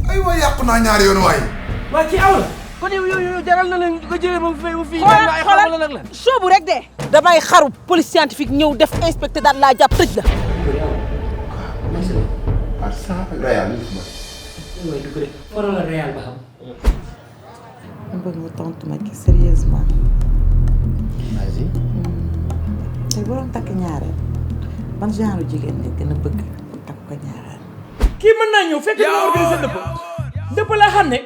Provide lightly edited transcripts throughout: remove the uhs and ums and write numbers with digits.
ay waay yàqu naa ñaari yoon waay. waa kii aw la. kon yow jaral na leen nga jëlee ba mu fii. xoolal soobu rek de. damay xaru police scientifique ñëw def inspecteur daal laa jàpp tëj la. ah ça réel ma. mooy du ko de faral la réel ba xam. ma bëgg nga tontu ma kii sérieusement. vas-y. tey boo doon takk ñaareel ban genre jigéen nga gën a bëgg pour takk ko ñaareel. kii mën naa ñëw fekk nga organisé dëpp laa xam ne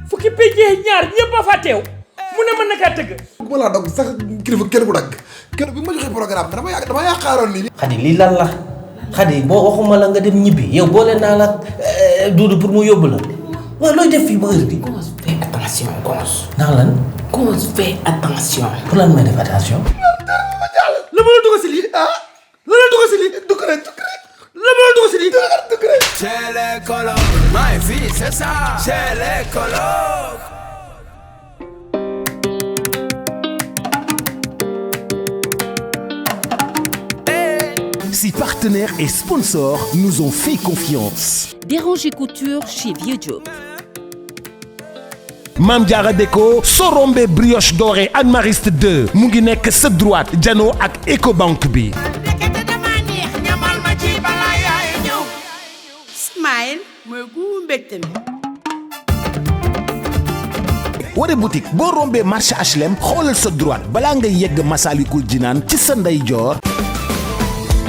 fukki péjee ñaar ñëpp a fa teew mu ne mën na kaa tëgg. bu ma laa dog sax kilifa kenn bu dagg kenn bi ma joxee programme bi dama yaakaaroon ni. Xadi lii lan la Xadi boo waxuma la nga dem ñibbi yow boole naa la Duudu pour mu yóbbu la waaw looy def fii ba heure bi. Cons fais attention Cons. ndax lan. Cons fais attention. pour lan may def attention. la ma la dugg si lii ah la la dugg si lii dugg rek la ma la dugg si lii dugg rek. Chez les colocs, ma fille c'est ça. Chez les colocs. Si partenaires et sponsors nous ont fait confiance. Déranger Couture chez Vieux Diop. Mame Diarra Déco Sorombe brioche dorée Anne Mariste 2 mu ngi nekk sa droite jano ak Ecobank bi. Smile mooy gu mbégte mi. Waré boutique boo rombee marché HLM xoolal sa droite balaa ngay yegg Masalikul Jinaan ci sa ndeyjoor.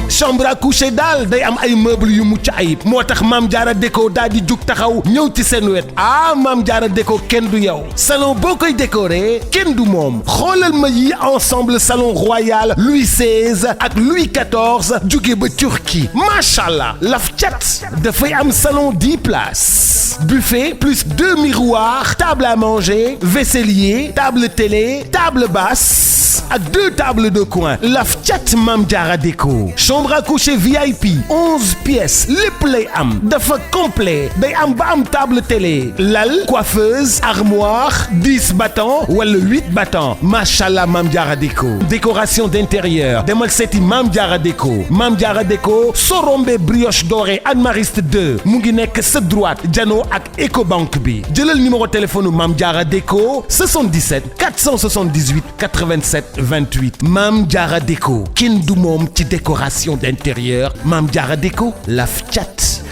chambre à coucher daal day am ay meubles yu mucc ayib moo tax Mame Diarra Déco daal di jug taxaw ñëw ci seen wet Mame Diarra Déco kenn du yow salon boo koy décorer kenn du moom xoolal ma yi ensemble salon royal Louis XVI ak Louis XIV jóge ba Turquie machallah laf cat dafay am salon 10 places buffet plus 2 miroirs table à manger vaisselier table télé table basse ak 2 tables de coin laf cat Mame Diarra Déco chambre à coucher VIP 11 pièces lépp lay am dafa complet day am ba am table télé lal coiffeuse armoire 10 battants wala 8 battants machallah Mame Diarra Déco décoration d'intérieur demal seeti Mame Diarra Déco Mame Diarra Déco Sorombe brioche dorée Anne Mariste 2 mu ngi nekk sa droite jano ak Ecobank bi jëlal numéro téléphone Mame Diarra Déco 77 478 87 28 Mame Diarra Déco kenn du moom ci décoration d'intérieur Mame Diarra Déco laf cat.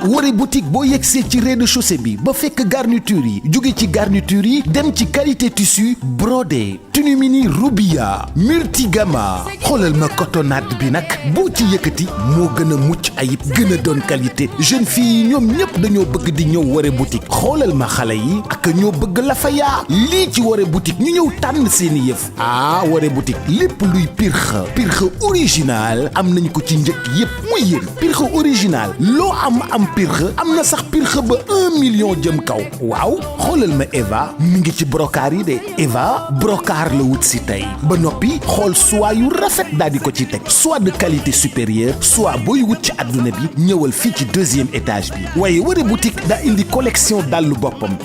Waré boutique boo yegsee ci rez-de-chaussée bi ba fekk garniture yi jóge ci garniture yi dem ci qualité tissu brodé tenue mini Rubia multigama xoolal ma cotonnade bi nag boo ci yëkkati moo gën a mucc ayib gën a doon qualité jeune fille yi ñoom ñëpp dañoo bëgg di ñëw Waré boutique xoolal ma xale yi ak ñoo bëgg la fa yaa lii ci Waré boutique ñu ñëw tànn seeni yëf Waré boutique lépp luy pirxa original am nañ ko ci njëkk yëpp muy yéen pirxa original loo am pirxe am na sax pirxe ba 1 million jëm kaw waaw xoolal ma Eva mi ngi ci brocart yi de Eva brocart la wut si tey ba noppi xool soie yu rafet daal di ko ci teg soit de qualité supérieure soit booy wut ci adduna bi ñëwal fii ci 2e étage bi waaye Waré boutique daa indi collection dallu boppam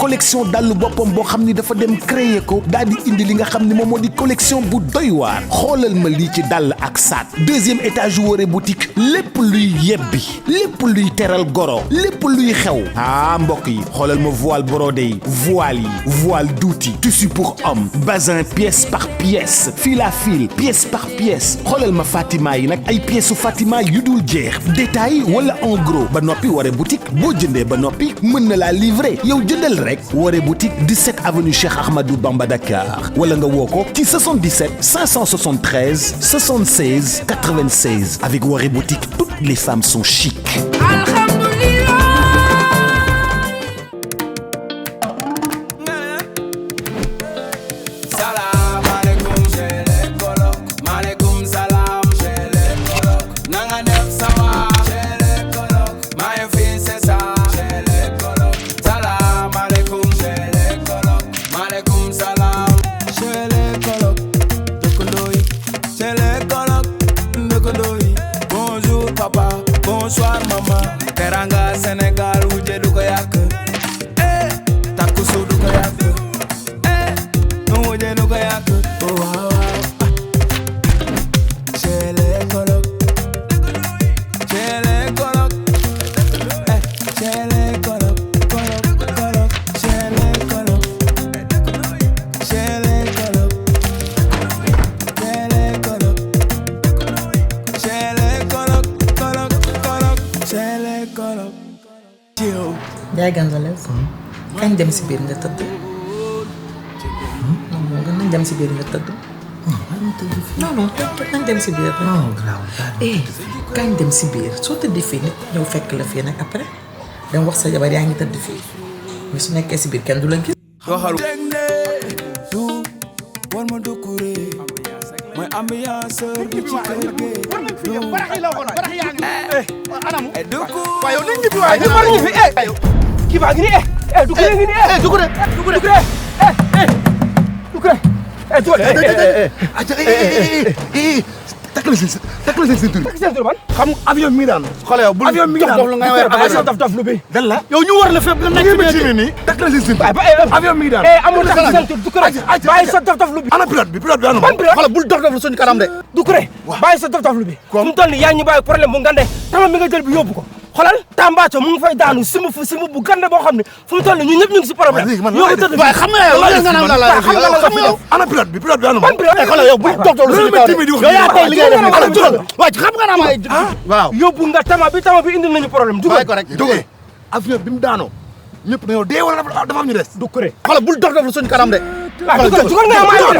boo xam ni dafa dem créer ko daal di indi li nga xam ni moom moo di collection bu doy waar xoolal ma lii ci dàll ak saat 2e étage yu Waré boutique lépp luy yebbi lépp luy teral goro lépp luy xew mbokk yi xoolal ma voile brodé yi voile douti tissu pour homme bazin pièce par pièce fil à fil pièce par pièce xoolal ma Fatima yi nag ay pièces Fatima yu dul jeex détail wala en gros ba noppi Waré boutique boo jëndee ba noppi mën na laa livrer yow jëndal rek Waré boutique 17 avenue Cheikh Ahmadou Bamba Dakar wala nga woo ko ci 77 573 76 96 avec Waré boutique toutes les femmes sont chic. Bonjour papa, bonsoir maman. Ndiaye Gonzalez. kañ dem si biir nga tëdd. non moo gën nañ dem si biir nga tëdd. non non nañ dem si biir. non grave. kañ dem si biir soo tëddee fii nit ñëw fekk la fii nag après dem wax sa jabar yaa ngi tëdd fii mais su nekkee si biir kenn du la gis. du war ma dukkure mooy ambianceur bi ci kër gi dukku waaye yow nañ ñibbi waaye ñu mën ñibbi kii baa ngi nii Doucouré ngi nii Doucouré takkale seen tur ban xam avion mi daan xoolal yow bul avion mi ngi dof lu ngay wax dof dof lu bi dan la yow ñu war la fépp nga nekk ci nii takkale seen tur avion mi ngi daan amul tax seen tur Doucouré bàyyi sa dof dof lu bi ana pilote bi anu ban pilote xoolal bul dof dof lu suñu kanam de Doucouré bàyyi sa dof dof lu bi fu mu toll nii yaa ngi ñu bàyyi problème bu ngande tama mi nga jël bi yóbbu ko xoolal Tambaco mu ngi fay daanu simu bu gande boo xam ne fu mu toll nii ñun ñëpp ñu ngi si problème yow tëdd waaye xam nga yow nga naan la xam nga fi ana pilote bi anu ban pilote xoolal yow bul dof dof lu suñu kanam yow yaa tey li ngay def ana jógal waaye xam nga naa ma waaw yóbbu nga tama bi indi nañu problème jógal ko rek jógal avion bi mu daanoo ñëpp na yow dee wala dafa am ñu des Doucouré xoolal bul dof dof lu suñu kanam de jógal nga ma waaw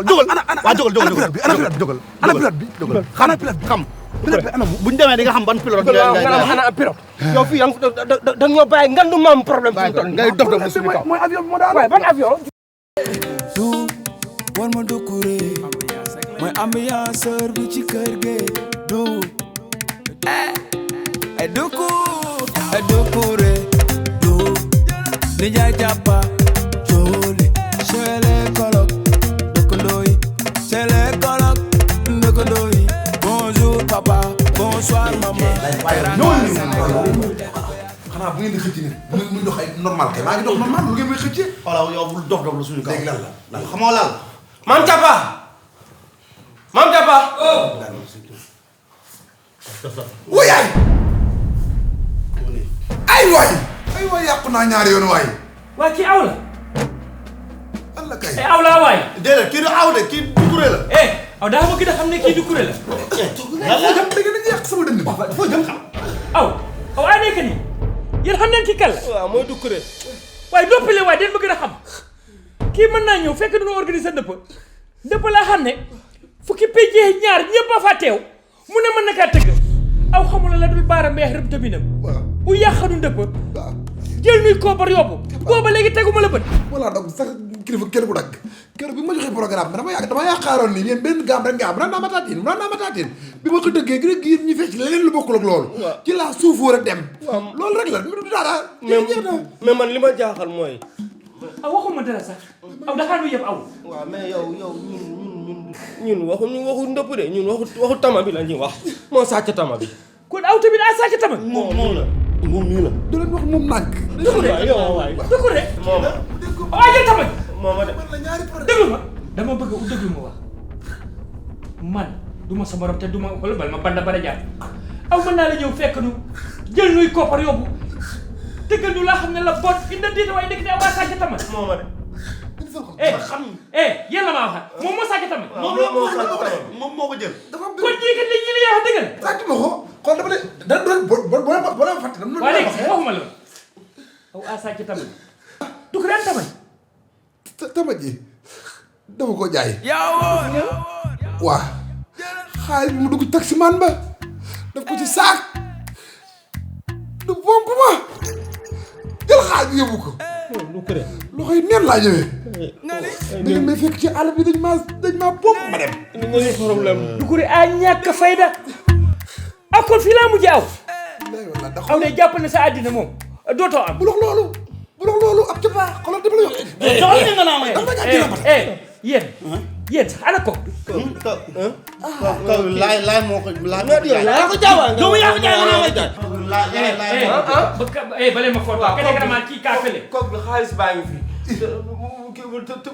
jógal ana pilote bi xanaa pilote bi xam pilote bi ana buñ demee di nga xam ban pilote ana pilote yow fii da ñoo bàyyi ngandu maam problème fi mu toll ngay dof dof suñu kaw mooy avion bi moo daan waaye ban avion du war ma dukkure mooy ambianceur bi ci kër gi du Doucouré du ni jaay jàppa jooli chez les colocs dëkkandoo yi chez les colocs dëkkandoo yi bonjour papa bonsoir maman xanaa bu ngeen di xëcc ni muy dox ay normal kay maa ngi dox normal lu ngeen may xëccee xoolal yow bul dof dof la suñu kaw léegi lan la xamoo lan Mame Thiapa wayaay ay waay yàqu naa ñaari yoon waay waa kii aw la Allah kay aw la waay déedéet kii du aw de kii Doucouré la aw daa ma gën a xam ne kii Doucouré la foo jëm da ngeen a yàq sama dënd bi foo jëm xam aw ay nekk nii yéen xam ngeen kii kan la waaw mooy Doucouré waaye doppale waaye den ma gën a xam kii mën naa ñëw fekk dañoo organiser ndëpp laa xam ne fukki péjee ñaar ñëpp a fa teew mu ne mën na kaa tëgg aw xamula la dul baara mbeex rëb tëbinam bu yàqadu ndëpp jël nuy koobar yóbbu booba léegi teguma la bët voilà donc sax kilifa kenn bu dagg kër bi ma joxee programme bi dama yaakaaroon ni yéen benn gaam rek nga am mën naa ma taatiin bi ma ko dëggee rek yéen ñu fecc leneen lu bokkul ak loolu ci laa suufoo rek dem loolu rek la du dara mais man li ma jaaxal mooy aw waxuma dara sax aw daxaar bi yëpp aw waaw mais yow ñun waxu ndëpp de ñun waxu tama bi la ñuy wax moo sàcc tama bi kon aw tamit a sàcc tama moom la moom nii la da leen wax moom nànk Doucouré moom waaye jël tama mooma de déglu ma dama bëgg u déglu ma wax man du ma sa morom te du ma xool bal ma banda bara jaar aw mën naa la ñëw fekk nu jël nuy koppar yóbbu dëggal nu laa xam ne la bon indi diita waaye dëgg ne aw waa sàcc tama mooma de yéen la maa waxat moom moo sàcc tama moom moo ko jël kon ñii kat li ñi li wax dëggal sàcc ma ko xool dama ne da boo la fàtte dama waa léegi waxuma la aw a sàcc tama Doucouré an tama tama ji dama ko jaay waa xaalis bi mu dugg taximan ba daf ko ci saak du bomb ma jël xaalis bi yóbbu ko Doucouré loxo yi neen laa ñëwee da may fekk ci àll bi dañ maa bomb ma dem Doucouré a ñàkk fayda ak kon fii laa mujj aw aw ne jàpp ne sa àddina moom dootoo am bu lox loolu ab ca baax xoolal dama la yox doxal nga naa may dama yéen sax ana ko laay moo ko yaa ko jaawaa nga yaa ko jaawaa bale ma foto kene kana ma kii kaa fele ko xaalis baa ngi fi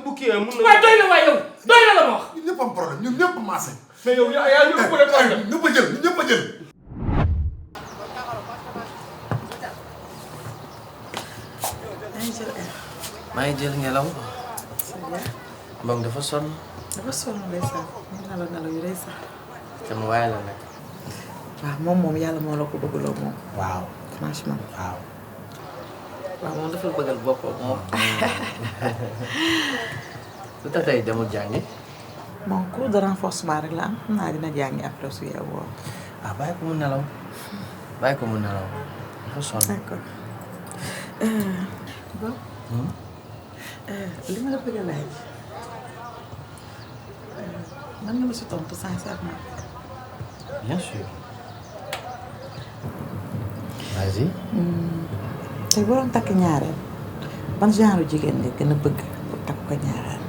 bu kii mun na waaye doy na waay yow doy na la ma wax ñun ñëpp am problème ñun ñëpp maase mais yow yaa ñu ko def ñëpp a jël ñëpp a jël maa ngi jël ngelaw. moom dafa sonn. dafa sonn ndeysaan ñu nelaw yu rëy sax. sama waay la nag. waaw moom yàlla moo la ko bëggloo moom. waaw franchement. waaw. waaw moom dafa bëggal boppam moom. lu tax tey demul jàngi. bon cours de renforcement rek la am xam naa dina jàngi après su yeewoo. bàyyi ko mu nelaw bàyyi ko mu nelaw dafa sonn. d'accord bon. li ma la bëgg a laaj man nga ma si tontu sincèrement. bien sûr. vas-y. tey boo doon takk ñaareel ban genre jigéen nga gën a bëgg pour takk ko ñaareel.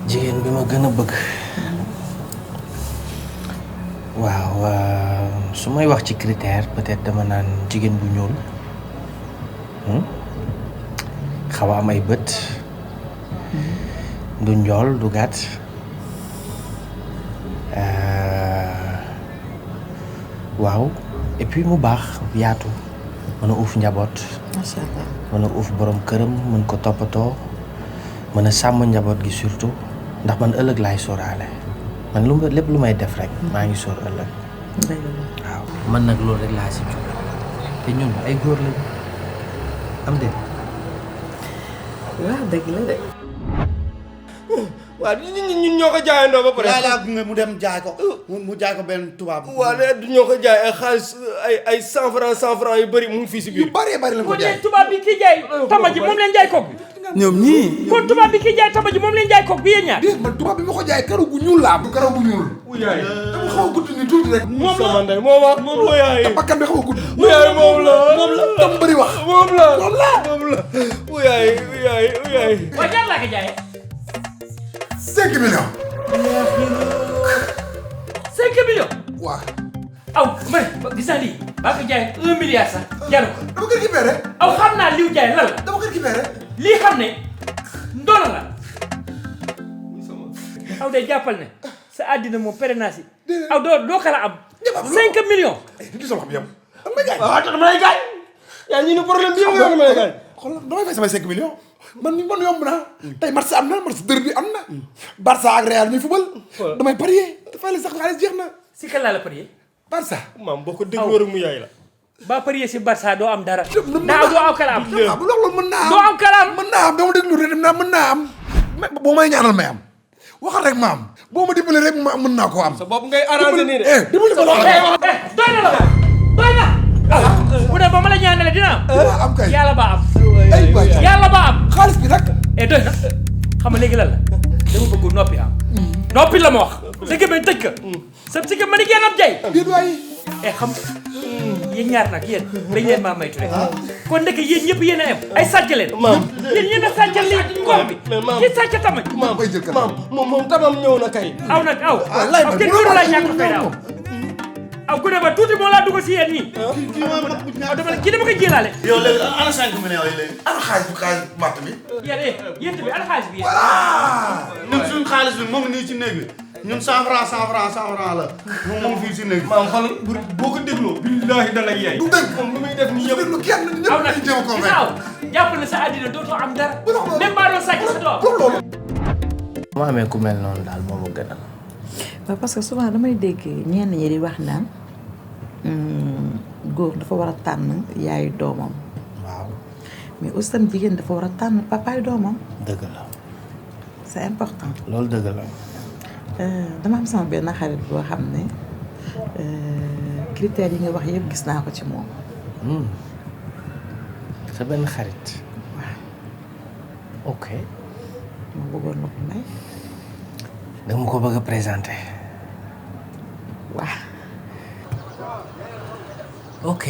jigéen bi ma gën a bëgg. waaw su may wax ci critère peut-être dama naan jigéen bu ñuul. xaw a am ay bët. du njool du gàtt. waaw et puis mu baax yaatu mën a uuf njaboot. macha allah. mën a uuf borom këram mën ko toppatoo mën a sàmm njaboot gi surtout ndax man ëllëg laay sóoraale man lépp lu may def rek maa ngi sóor ëllëg. waaw man nag loolu rek laa si jóg te ñun ay góor lañu am de. waaw dëgg la de. waaw ñun ñoo ko jaayandoo ba pare. laa gunge mu dem jaay ko mu jaay ko benn tubaab. waaw du ñoo ko jaay ay xaalis ay 100 francs yu bëri mu ngi fii si biir. yu bëree bëri la ko jaay tubaab bi kii jaay tama ji moom leen jaay koog bi. ñoom ñii. kon tubaab bi kii jaay tama ji moom leen jaay koog bi yéen ñaar. déet man tubaab bi ma ko jaay karaw bu ñuul laa am. karaw bu ñuul. wuyaay dama xaw a gudd ni tuuti rek. moom la man de moom wuyaay. bakkan bi xaw a gudd. wuyaay moom la. tam bëri wax. moom la wuyaay. waaw ñaar laa ko jaayee. 5 millions. 5 millions. waaw. aw man gis naa lii baa ko jaayee 1 milliard sax jaru ko. dama ko récupéré. aw xam naa liw jaay lan la. dama ko récupéré. lii xam ne ndono la. aw day jàppal ne sa àddina moom pere naa si. aw doo kala am. 5 millions. di sama xam yow. dama may jaay. waaw dama lay gaañ. yaa ñu ni problème bi yow dama lay gaañ. xoolal damay fay samay 5 millions. man yomb naa. tey match am na match dër bi am na. Barça ak Real ñuy fubal. damay parier. dafay la sax xaalis jeex na. si kan laa la parier. Barça. maam boo ko dégloo rek mu yaay la. ba parier si Barça doo am dara. daaw doo aw kala am. bu loolu mën naa am. doo am kala am. mën naa am dama déglu rek mën naa am. boo may ñaanal may am. waxal rek ma am. boo ma dimbali rek ma mën naa koo am. sa bopp ngay arrangé nii de. dimbali ma loolu. doy na la ba doy na. bu dee ba ma la ñaanale dina am. dina am kay. yàlla ba am. ay waay yàlla ba am. xaalis bi nag. doy na xam nga léegi lan la dama bëgg noppi am. noppi la ma wax. sa gémmiñ tëj ka. sa si ma ni ngeen am jay. déet waay. xam yéen ñaar nag yéen dañ leen maa maytu rek. kon ndeke yéen ñëpp yéen a am ay sàcc leen. maam yéen ñeen a sàccal lii koom bi. maam kii sàcc tamit. maam bay jël kan. moom tamam ñëw na kay. aw nag aw. lay aw kenn gënu laa ñàkk fay aw. aw gune ba tuuti moo laa dugg si yéen nii. aw dama kii dama ko jilaale. yow léegi ana 5 millions yi léegi. ana xaalis bu xaalis matt bi. yéen bi ana xaalis bi yéen. ñun suñu xaalis bi moom nii ci néeg bi ñun 100 francs la moom fii ci néeg bi. maam xoolal boo ko dégloo. billaahi da lay yaay. du dëgg. moom lu muy def nii yëpp. déglu kenn ñëpp aw nag dañuy jéem a gis nga aw jàpp na sa àddina dootoo am dara. même baa doon sàcc sa doom. pour loolu. mu amee ku mel noonu daal moo ma gënal. waaw parce que souvent damay dégg ñenn ñi di wax naan góor dafa war a tànn yaayu doomam. waaw mais aussi tam jigéen dafa war a tànn papaay doomam. dëgg la. c'est important. loolu dëgg la. dama am sama benn xarit boo xam ne critères yi nga wax yëpp gis naa ko ci moom. sa benn xarit. waaw ok. ma bëggoon na ko may. dama ko bëgg a présenter. waaw. ok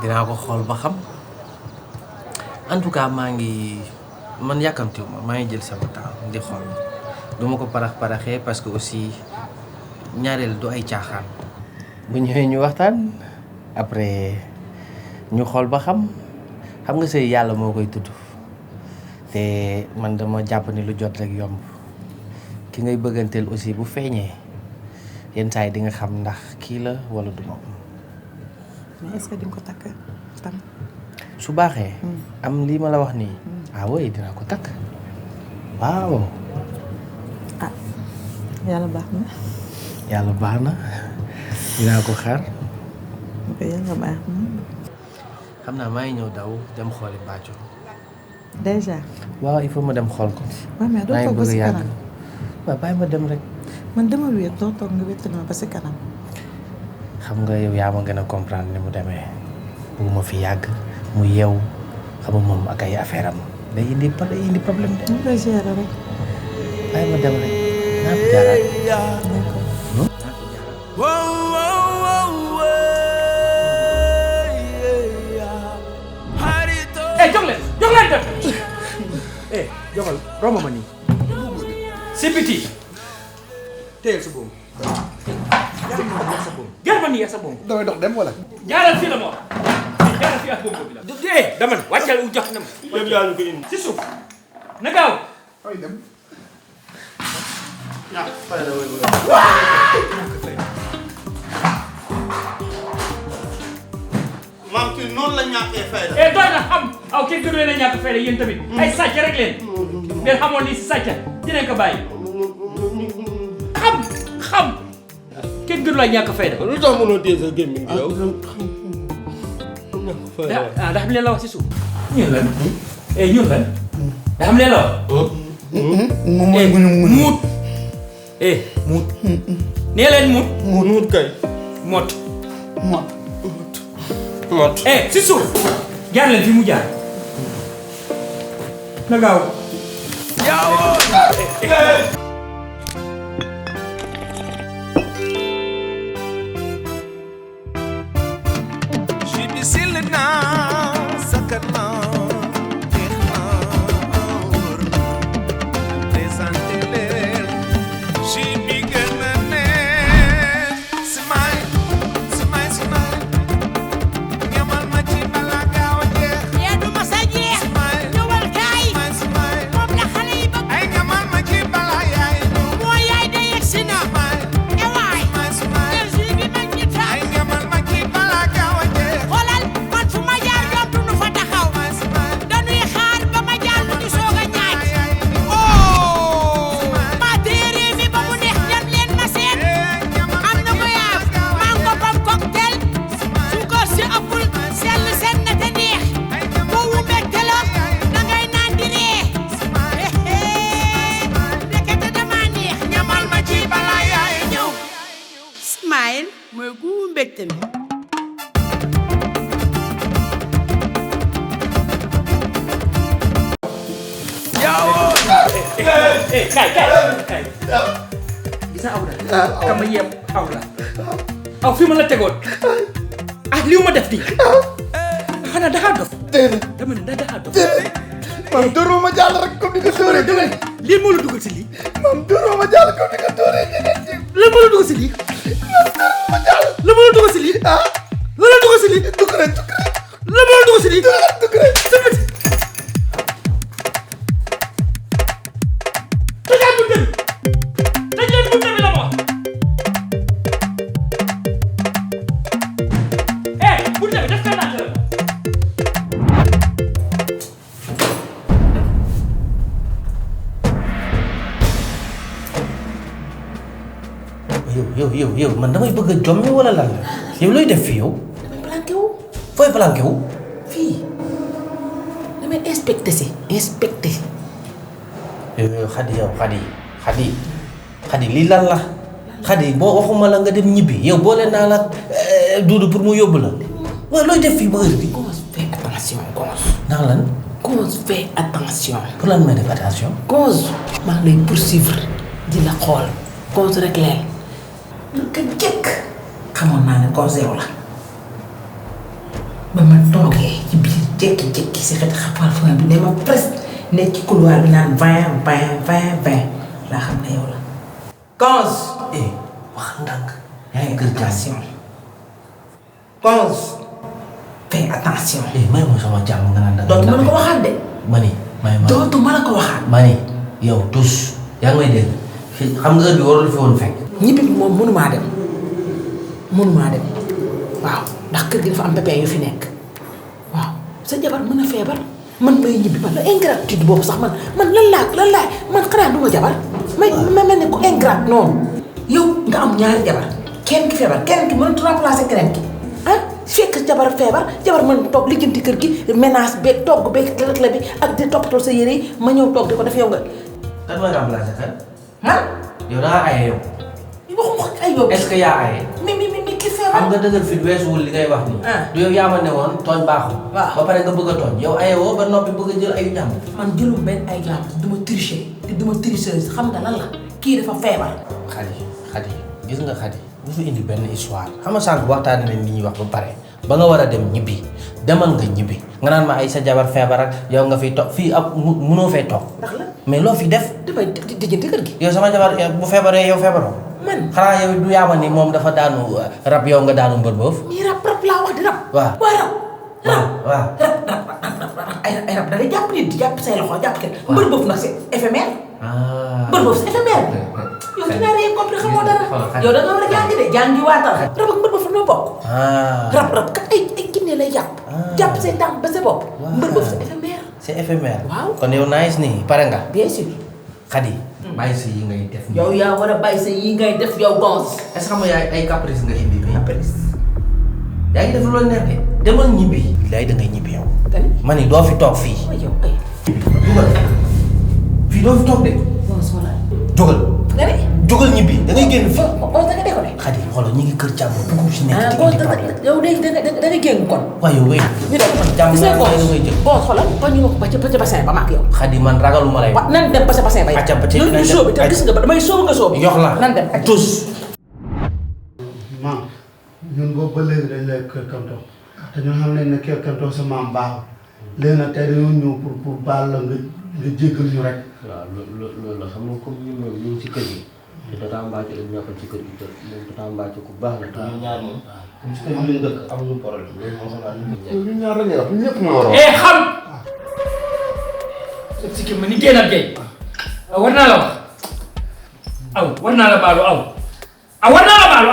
dinaa ko xool ba xam en tout cas man yàkkamtiw maa ngi jël sama temps di xool duma ko paraxee parce que aussi ñaareel du ay caaxaan. bu ñëwee ñu waxtaan après ñu xool ba xam nga sëy yàlla moo koy tudd te man dama jàpp ni lu jot rek yomb ki ngay bëgganteel aussi bu feeñee yenn saa yi di nga xam ndax kii la wala du moom. mais est-ce que di nga ko takk tam. su baaxee. am lii ma la wax nii. ah oui dinaa ko takk waaw. ah yàlla baax na. yàlla baax na dinaa ko xaar. ok yàlla baax na. xam naa maa ngi ñëw daw dem xooli Bathio. déjà. waaw il faut ma dem xool ko. waaw mais doo toog ba si kanam. waaw bàyyi ma dem rek. man dama wéet doo toog nga wéttali ma ba si kanam. xam nga yow yaa ma gën a comprendre ni mu demee bëgguma fi yàgg mu yeew xam nga moom ak ay affaire am day indi problème de. mu koy gérer rek. bàyyi ma dem rek naa ko jaaraat. jox leen def joxal romb ma nii si biti téyel sa boobu jar ma nii ak sa boobu damay dox dem wala jaaral fii la ma wax jaaral fii ak boobu bi la dama ne wàccal u jox na ma yëpp yaa ñu ko indi. si suuf na gaaw fay dem maam kii noonu la ñàkkee fayda. doy na xam aw kenn gënu leen a ñàkk fayda yéen tamit ay sàcc rek leen ngeen xamoon ni si sàcc dinañ ko bàyyi xam kenn gënu la ñàkk fayda lu tax mënoo téye sa gémmiñ gi yow. ndax xam leen la wax si suuf ñun lan ñun lan ndax xam leen la wax moom mooy muut. muut nee leen muut muut kay. mot mot. si suuf jaar leen fi mu jaar na gaaw mooy gu mbégte mi. kay gis nga aw la kama yem aw la aw fi ma la tegoon li ma def di xanaa daxaa dof dama ne daxaa dof man dóoroo ma jàll rek comme ni nga dóoree dóoree lii moo la dugal si lii man dóoroo ma jàll comme ni nga dóoree la moo la dugal si lii ma jàll la moo la dugal si lii la la dugal si lii dugg rek la moo la dugal si lii dugg rek yow man damay bëgg a jommi wala lan la yow looy def fii yow. damay planqué wu. fooy planqué wu. fii damay inspecté si. inspecté. yow Xadi lii lan la Xadi boo waxuma la nga dem ñibbi yow boole naa la Duudu pour mu yóbbu la waaw looy def fii ba heure bi. Gonz fais attention Gonz. naa lan. Gonz fais attention. pour lan may def attention. Gonz maa ngi lay poursuivre di la xool Gonz rek leen. naka jëkk xamoon naa ne Gonz yow la ba ma toogee ci biir jékki-jékki si xet xapal fa bi ne ma presque nekk ci couloir bi naan 20 laa xam ne yow la Gonz. wax ndànk yaa ngi kër attention Gonz fais attention. may ma sama jàmm nga naan da dootu ma la ko waxaat de. mani dootu ma la ko waxaat. mani yow tous yaa ngi may dégg xam nga heure bi warul fi woon fekk. ñibbi bi moom mënumaa dem waaw ndax kër gi dafa am pépin yu fi nekk waaw sa jabar mën a feebar man may ñibbi man la ingratitude boobu sax man lan laa man xanaa du ma jabar may mel ne ko ingrate noonu yow nga am ñaari jabar kenn ki feebar kenn ki mënut remplacer keneen ki ah fekk jabar feebar jabar mën toog lijjanti kër gi ménage beeg togg beeg la bi ak di toppatoo sa yére yi ma ñëw toog di ko def yow nga. kan mooy remplacer kan. ah. yow da ngaa aye yow. waxuma ko ay yow. est-ce que yaa aye. mi ki feebar. xam nga dëgër fit weesuwul li ngay wax nii. du yow yaa ma ne woon tooñ baaxul. waaw ba pare nga bëgg a tooñ yow aye woo ba noppi bëgg a jël ayu jàmm. man jëlum benn ay jàmm du ma tricher te du ma tricheuse xam nga lan la kii dafa feebar. Xadi gis nga Xadi bu fi indi benn histoire xam nga sànq waxtaanee nañ li ñuy wax ba pare ba nga war a dem ñibbi demal nga ñibbi nga naan ma ay sa jabar feebar ak yow nga fiy toog fii ab munoo fee toog. ndax la mais loo fi def. dafay dijjanti kër gi. yow sama jabar bu feebaree yow feebaroo. man xanaa yow du yaama ni moom dafa daanu rab yow nga daanu mbër boof. nii rab laa wax di rab. waaw waaw rab ay rab da ngay jàpp nit di jàpp say loxo jàpp kenn mbër boof nag c'est éphémère. mbër boof c'est éphémère. yow dinaa rey compris xamoo dara. yow da nga war a jàngi de jàngi waatal. rab ak mbër boof noo bokk. rab kat ay jinne lay jàpp. jàpp say tànk ba sa bopp. mbër boof c'est éphémère. c'est éphémère. waaw kon yow nice nii pare nga. bien sûr. Xadi. bàyyi sa yi ngay def. yow yaa war a bàyyi sa yi ngay def yow Gonz. est-ce que xam nga ay caprice nga indi bi. caprice. yaa ngi def lu la neex de demal ñibbi. lay da ngay ñibbi yow. ma ni doo fi toog fii. yow ay. dugal fii doo fi toog de. Gonz wala. jógal. nga ne. jógal ñibbi da ngay génn fii. Gonz da nga dee ko de. Xadi xoolal ñu ngi kër jàmm bëgg si nekk. Gonz yow da nga génn kon. waaw yow wéy. ñu dem jàmm gis nga mooy mooy jël. Gonz xoolal ba ñu ko ba ca bassin ba ma ak yow. Xadi man ragaluma lay. waaw nan dem ba ca bassin ba yow. acca ba yow ñu sóobi te gis nga ba damay sóobu nga sóobu. yox la nan dem ak tus. maam ñun boobu ba léegi dañ lay kër kantoo te ñun xam nañ ne kër kantoo sa maam baaxul léegi nag tey dañoo ñëw pour baal la nga jéggal ñu rek. waaw loolu la xam nga comme ñun moom ñu ngi ci kër gi te Tata Mbathio lañ nekkal ci kër gi te moom Tata Mbathio ku baax la te ñun ñaar moom comme ci kër gi lañ dëkk amuñu problème loolu moo xam naa ñun ñaar la ñuy wax ñëpp nga war a xam si ki ma ni génnal gay war naa la wax aw war naa la baalu aw war naa la baalu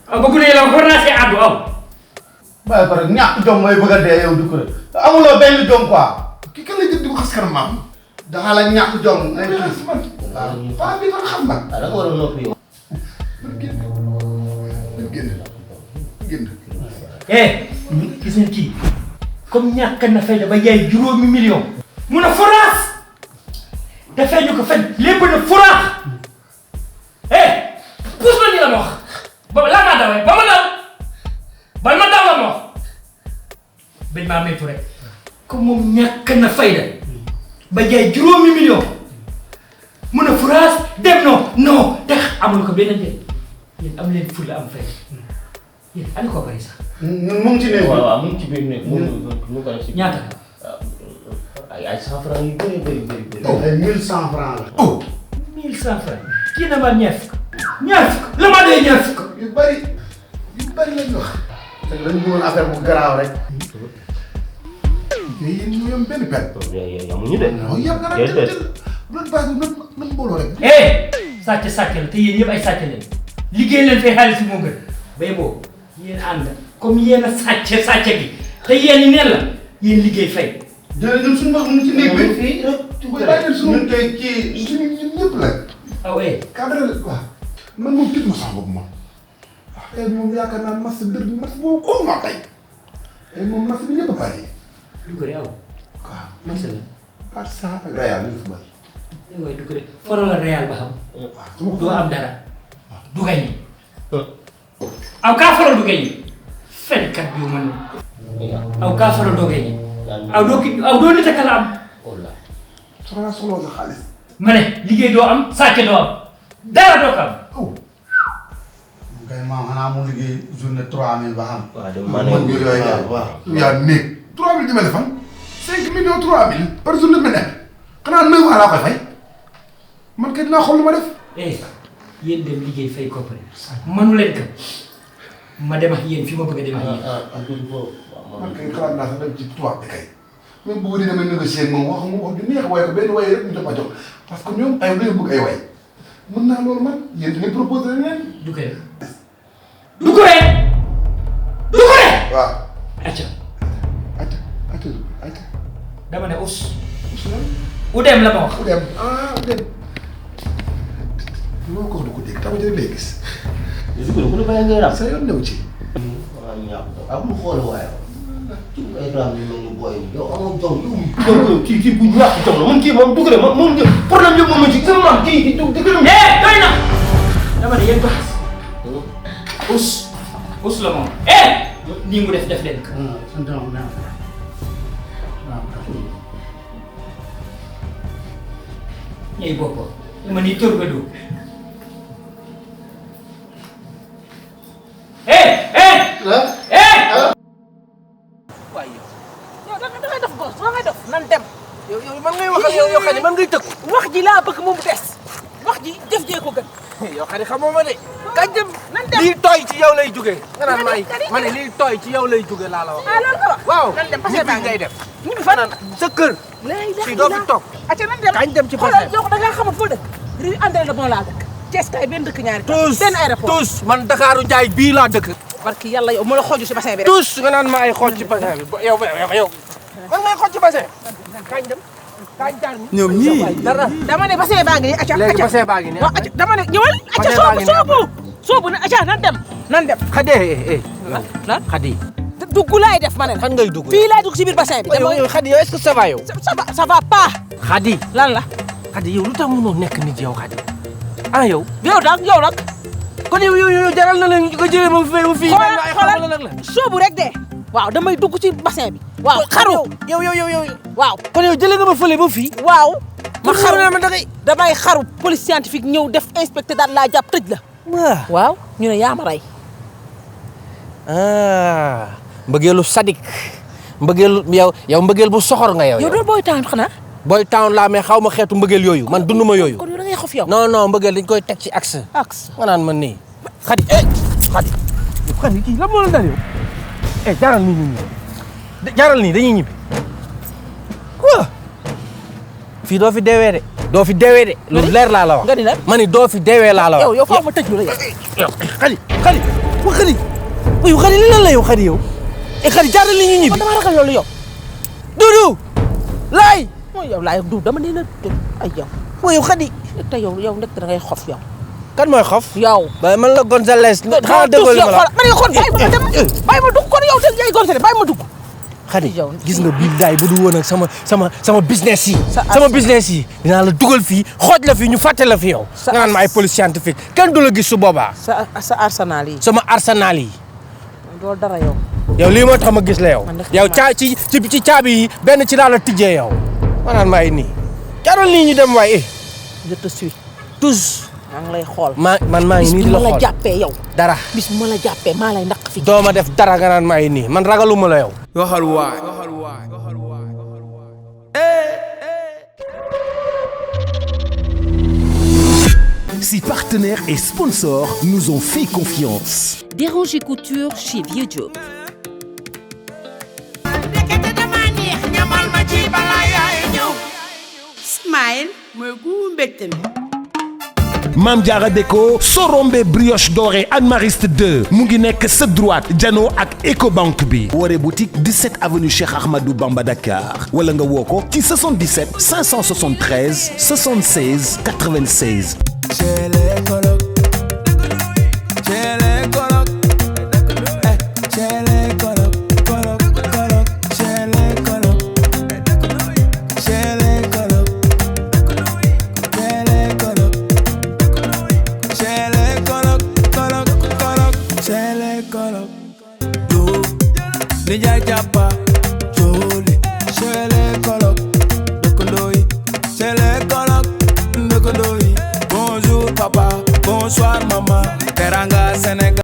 aw bëgg ne la war naa see àddu aw waaye pare ñàkk jom mooy bëgg a dee yow du ko rek amuloo benn jom quoi. kii kan lay jël di ko xas kanam maam. dafa la ñàkk jom. ay xas man. waaw bi man xam na. da nga war a noppi yow. génn. gis nga kii comme ñàkk na fay ba jaay juróomi million mun a foraas dafay ñu ko fen lépp na foraax puus ma ni la ma wax ba laa maa dawee ba ma daw bal ma daw la ma wax bañ maa méttu rek comme moom ñàkk na fayda ba jaay juróomi million mun a foraas dem non tax amul ko benn njëriñ yéen am leen fulla am fay yéen ani ko bari sax mu ngi ci néeg. waaw mu ngi ci biir néeg mu ko def si ñaata ay 100 francs yu bëri. ay 1100 francs la. 1100 francs kii na ma ñeef la ma dee ñeef yu bari lañ wax. dañ bëggoon affaire bu garaaw rek. mais yéen ñu yem benn pen. yamuñu de. non yem nga nag jël bu leen bàyyi nan mbooloo rek. sàcc la te yéen ñëpp ay sàcc leen liggéey leen fay xaalis moo gën bay boobu yéen ànd comme yéen a sàcc gi te yéen ñi neen la yéen liggéey fay. jërëjëf ñun suñu bopp mu ci néeg bi. fii rek ñun kay kii ñun ñëpp la. cadre la waaw man moom tiit ma sax boobu moom. tey moom yaakaar naa mas boobu koo ma tey. tey moom mas bi ñëpp a bari. du ko de aw. waaw mas la. Barça ak Real ñu fi bari. waaye du ko de foro la Real ba xam. doo am dara. du gañe. aw kaa foro du gañe. fenkat bi man aw kaa foro doo gañe. aw doo nit a kala am. soxla sa xaalis. ma ne liggéey doo am sàcc doo am dara doo ko am. kay maam xanaa mu liggéey journée 3000 ba xam. waaw de man yooyu yaa néeg 3000 di mel fan 5 millions 3000 par journée ma nekk xanaa 9 ans laa koy fay man kay dinaa xool lu ma def. yéen dem liggéey fay ko pare manu leen ko ma dem ak yéen fi ma bëgg a dem ak yéen. man kay xalaat naa sax dem ci tubaab bi kay même bu dee damay négocier moom wax ju neex waaye ko benn waaye rek ñu jox ma jox parce que ñoom ay dañoo bëgg ay way mën naa loolu man yéen da ngay proposé leen. du ko du ko waaw. acca dama ne us. Udem la ma wax. Udem loolu ko du ko dégg tamit rek lay gis Di ko lu bay ngay rap. sa yoon new ci. Wa ñap amul xool waaye. Ci ay ram yu mel ni boy yow amoo jom yow kii bu ñàkk jom la man kii moom dugg moom problème yëpp moom ci sama maam kii di doy na dama ne yéen baax us la moom nii mu def leen ko ñay bopp dama ni tóor ba du nan dem yow man ngay wax ak yow xadi man ngay tëkk wax ji laa bëgg moom des wax ji jëf jee ko gën yow xadi xamoo ma de kañ dem lii tooy ci yow lay jógee nga naan ma ne lii tooy ci yow lay jógee laa la wax loolu nga wax waaw nan dem passé baa ngay def ñibbi fan sa kër fii doo fi toog acca nan dem kañ dem ci passé yow da ngaa xamul foo dëkk ri andee la bon laa dëkk Thiès kay benn dëkk ñaari benn aéroport tous man Dakaaru Njaay bii laa dëkk barki yàlla yow ma la xooju si bassin bi rek tous nga naan ma ay xooj ci bassin bi yow man ngay xooj ci bassin kañ dem kañ jaar ñoom ñii dara dama ne bassin baa ngi nii acca léegi bassin baa ngi nii waaw acca dama ne ñëwal acca soobu ne acca nan dem xadi lan xadi dugg laay def ma ne fan ngay dugg fii laay dugg si biir bassin bi yow xadi yow est-ce que ça va yow ça va pas xadi lan la xadi yow lu tax mënoo nekk nit yow xadi ah yow nag kon yow jaral na la nga jëlee ma fii xoolal soobu rek de waaw damay dugg ci bassin bi waaw xaru yow waaw kon yow jëlee nga ma fële ba fii waaw ma xaru ma dangay damay xaru police scientifique ñëw def inspecteur daal laa jàpp tëj la waaw ñu ne yaa ma rey mbëggeelu sadik mbëggeelu yow mbëggeel bu soxor nga yow doo booy town xanaa booy town laa mais xaw ma xeetu mbëggeel yooyu man dund ma yooyu kon yow da ngay xof yow non mbëggeel dañ koy teg ci axe nga naan man nii xadi xadi kii lan moo la dal yow jaaral nii dañuy ñibbi fii doo fi deewee de lu leer laa la wax nga ni lan ma ni doo fi deewee laa la wax yow faaw ma tëj lu la yow xadi li lan la yow xadi yow xadi jaaral li ñuy ñibbi dama ragal loolu yow Dudu laay mooy yow laay du dama ne la ay yow yow xadi te yow ndek da ngay xof yow kan mooy xof yow ba man la Gonzalez xanaa déggoo li ma la man nga xool bàyyi ma dugg kon yow te yaay Gonzalez bàyyi ma dugg xadi gis nga billaay bu du woon ak sama business yi dinaa la dugal fii xooj la fii ñu fàtte la fi yow nga naan ma ay police scientifique kenn du la gis su boobaa sa arsenal yi sama arsenal yi doo dara yow lii moo tax ma gis la yow ci caabi yi benn ci laa la tijjee yow ma naan ma ay nii jaroon nii ñu dem waaye je te suis tous maa ngi lay xool man maa ngi nii di la xool bis bu ma la jàppee yow dara bis bu ma la jàppee maa lay ndaq fi doo ma def dara nga naan ma ay nii man ragaluma la yow waxal waay Ces partenaires et sponsors nous ont fait confiance. Déranger Couture chez Vieux Diop. Smile mooy gu mbégte mi. Mame Diarra Déco Sorombe brioche dorée Anne Mariste 2 mu ngi nekk sa droite jano ak Ecobank bi Woré boutique 17 avenue Cheikh Ahmadou Bamba Dakar wala nga woo ko ci 77 573 76 96. Nijaay jàpp